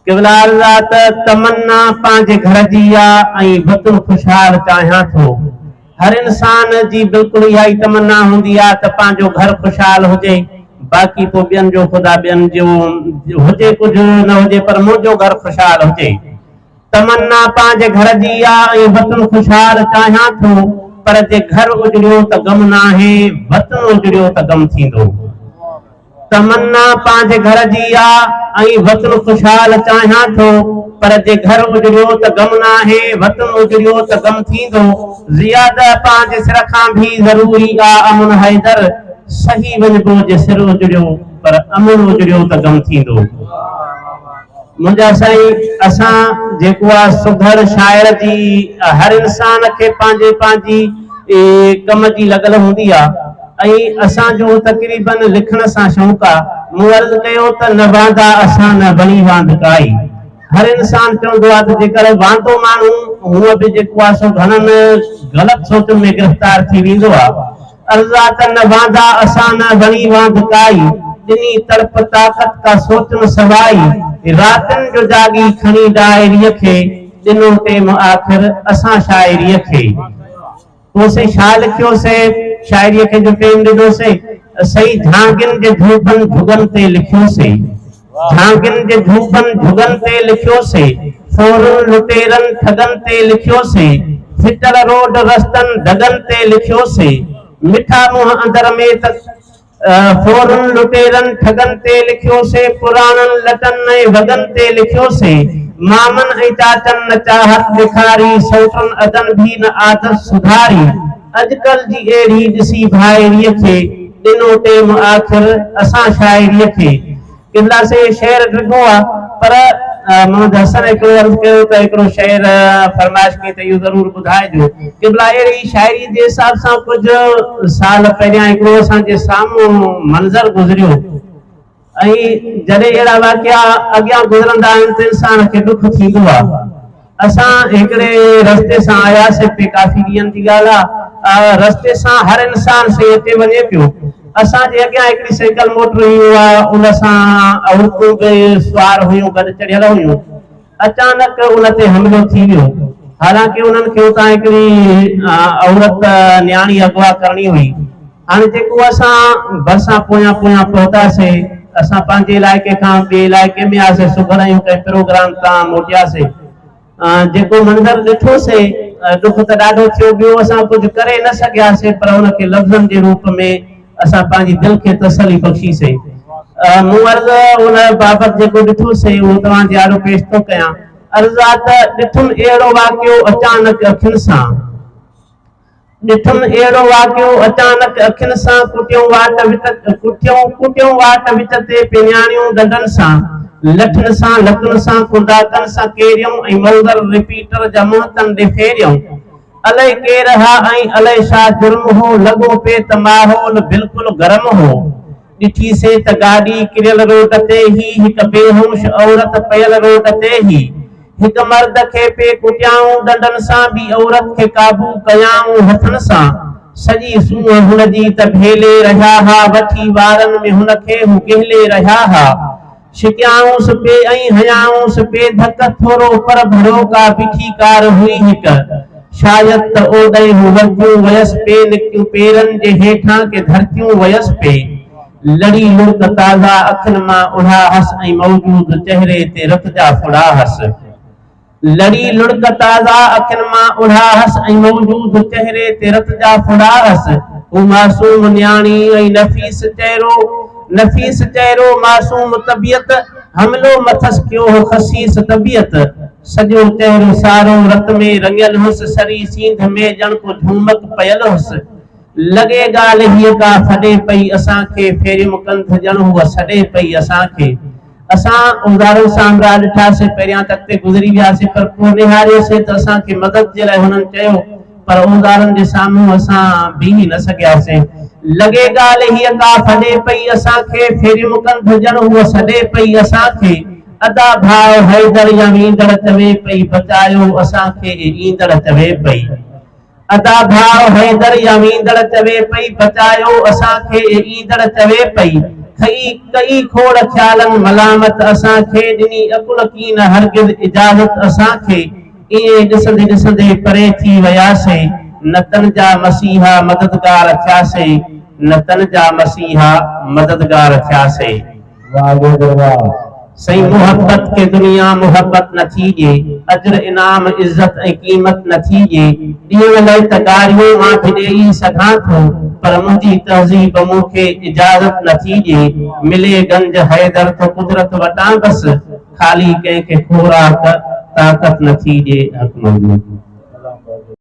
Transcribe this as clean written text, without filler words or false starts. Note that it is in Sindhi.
قبلا عرض آ ته تمنا پنهنجي گهر جي آ ۽ وطن خوشحال چاهيان ٿو. هر انسان جي بلڪل اها ئي تمنا هوندي آ ته پنهنجو گهر خوشحال هجي باقي پوء ٻين جو خدا ٻين جو هجي ڪجهه نه هجي پر منهنجو گهر خوشحال هجي. تمنا پنهنجي گهر جي آ ۽ وطن خوشحال چاهيان ٿو پر جي گهر اجڙيو ته غم ناهي وطن اجڙيو ته غم ٿيندو. تمنا پنهنجي گهر جي آ ۽ وطن خوشحال چاهيان ٿو پر جي گهر اجڙيو ته غم ناهي وطن اجڙيو ته غم ٿيندو زياده پنهنجي سر کان ڀي ضروري آ امن حيدر سهي وڃبو جي سر اجڙيو پر امن اجڙيو ته غم ٿيندو. منهنجا سائين اسان جيڪو آ سگهڙ شاعر جي هر انسان کي پنهنجي پنهنجي ڪم جي لڳل هوندي آ ۽ اسان جو تقريبن لکڻ سان شوق آ مون عرض ڪيو ته نه واندا اسان نه بڻي واند ڪائي هر انسان چوندو آ ته جيڪر واندو ماڻهو هونء به جيڪو آ سو گهڻن غلط سوچن ۾ گرفتار ٿي ويندو آ. ارضا ته نه واندا اسان نه وڻي واند ڪائي، ڏني تڙپ طاقت ڪا سوچن سوائي، راتين جو جاڳي کڻي ڊائريء کي، ڏنو ٽيم آخر اسان شاعريء کي. پوء سائين ڇا لکيو سي، شاعريء کي جو ٽيم ڏنو سي، سئي جھانگين جي جھوپن جھڳن تي لکيو سي. جھانگين جي جھوپن جھڳن تي لکيو سي، ڦورن لٽيرن ٺڳن تي لکيو سي، ڦٽل روڊ رستن دڳن تي لکيو سي، مٺا منهن اندر ۾ ته ڦورن لٽيرن ٺڳن تي لکيو سي، پراڻن لٽن ۽ وڳن تي لکيو سي، مامن ۽ چاچن نه چاهت ڏيکاري، سئوٽن ادن ڀي نه عادت سڌاري، اڄڪلھ جي اهڙي ڏسي ڀائريء کي، ڏنو ٽيم آخر اسان شاعريء کي. قبلا سائين شعر ڊگهو آ پر محمد حسن هڪڙو عرض ڪيو ته هڪڙو شعر فرمائش ڪئي ته اهو ضرور ٻڌائجو. قبلا اهڙي شاعريء جي حساب سان ڪجهه سال پهريان هڪڙو اسان جي سامهون منظر گذريو. ۽ جڏهن اهڙا واقعا اڳيان گذرندا آهن ته انسان کي ڏک ٿيندو آهي. اسان هڪڙي رستي سان آياسين پئي ڪافي ڏينهن جي ڳالهه آهي رستي سان هر انسان سائين اچي وڃي پيو. اسان جي اڳيان هڪڙي سائيڪل موٽر هئي اها ان سان عورتون به سوار هيون گڏ چڙهيل هيون. اچانڪ ان تي حملو ٿي ويو. حالانڪه انهن کي اتان هڪڙي عورت نياڻي اغوا ڪرڻي هئي. هاڻي جيڪو اسان ڀرسان پويان پويان پهتاسي، اسان پنهنجي علائقي کان ٻئي علائقي ۾ آسي سگهڙ آهيون ڪنهن پروگرام تان موٽياسي. جيڪو منظر ڏٺوسي ڏک ته ڏاڍو ٿيو ٻيو اسان ڪجهه ڪري نه سگهياسي پر ان کي لفظن جي روپ ۾ اسان پنهنجي دل کي تسلي بخشي سي. مون عرض ان بابت جيڪو ڏٺو سي اهو توهان جي آڏو پيش ٿو ڪيان. عرض آ ته ڏٺم اهڙو واقعو اچانڪ اکين سان. ڏٺم اهڙو واقعو اچانڪ اکين سان ڪٽيون واٽ وچ ڪٽيون ڪٽيون واٽ وچ تي پينياڻيون ڏنڊن سان، لٺن سان، لتن سان، ڪنداڪن سان ڪيريون ۽ مئوزر رپيٽر جا منهن تن ڏي ڦيريون. الائي ڪير ها ۽ الائي ڇا جرم هو، لڳو پئي ته ماحول بلڪل گرم هو. ڏٺي سي ته گاڏي ڪريل روڊ تي هئي، هڪ بيهوش عورت پيل روڊ تي هئي. هڪ مرد کي پئي ڪٽيائون ڏنڊن سان، ٻي عورت کي قابو ڪيائون هٿن سان. سڄي سونهن هن جي ته ڀيلي رهيا ها، وٺي وارن ۾ هن کي هو گهلي رهيا ها. ڇڪيائونس پي ۽ هنيائونس پي ڌڪ، ٿورو پر ڀرو ڪا بيٺي ڪار هئي هڪ. شايد ته اوڏهين هو ورتيون ويس پي، نڪتيون پيرن جي هيٺان ڪي ڌرتيون ويس پي. لڙي لڙڪ تازا اکين مان اڙها هس ۽ موجود چهري تي رت جا ڦڙا هس. لڙي لڙڪ تازا اکين مان اڙها هس ۽ موجود چهري تي رت جا ڦڙا هس. هو معصوم نياڻي ۽ نفيس چهرو، نفيس چهرو، معصوم طبيعت، حملو مٿس ڪيو هو خسيس طبيعت. سڄو چهرو سارو رت ۾ رڱيل هس، سري سينڌ ۾ ڄڻ ڪو جهومڪ پيل هس. لڳي ڳالهه هيء ڪا ڦڏي پئي اسان کي، ڦيريم ڪنڌ ڄڻ هوء سڏي پئي اسان کي. اسان اوزارن سان همراهه ڏٺاسين، پهريان ته اڳتي گذري وياسين، پر پوء نهاريوسين ته اسان کي مدد جي لاء هنن چيو، پر اوزارن جي سامهون اسان بيهي نه سگهياسين. لڳي ڳالهه هيء ڪا ڦڏي پئي اسان کي، ڦيريم ڪنڌ ڄڻ هوء سڏي پئي اسان کي. ادا ڀاء حيدر يا ويندڙ چوي پئي، بچايو اسان کي اي ايندڙ چوي پئي. ادا ڀاء حيدر يا ويندڙ چوي پئي بچايو اسان کي اي ايندڙ چوي پئي. کئي ڪئي کوڙ خيالن ملامت اسان کي، ڏني عقل ڪين هرگز اجازت اسان کي. ائين ڏسندي ڏسندي پري ٿي وياسي، نه تن جا مسيحا مددگار ٿياسي، نه تن جا مسيحا مددگار ٿياسي. واھ جي واھ. سائين محبت کي دنيا محبت نه ٿي ڏي، اجر انعام عزت ۽ قيمت نه ٿي ڏي، ڏيڻ لئه ته گاريون مان به ڏيئي سگهان ٿو، پر منهنجي تهذيب مون کي اجازت نه ٿي ڏي، ملي گنج حيدر ٿو قدرت وٽان بس، خالي ڪنهن کي خوراڪ طاقت نه ٿي ڏي، حق موجود.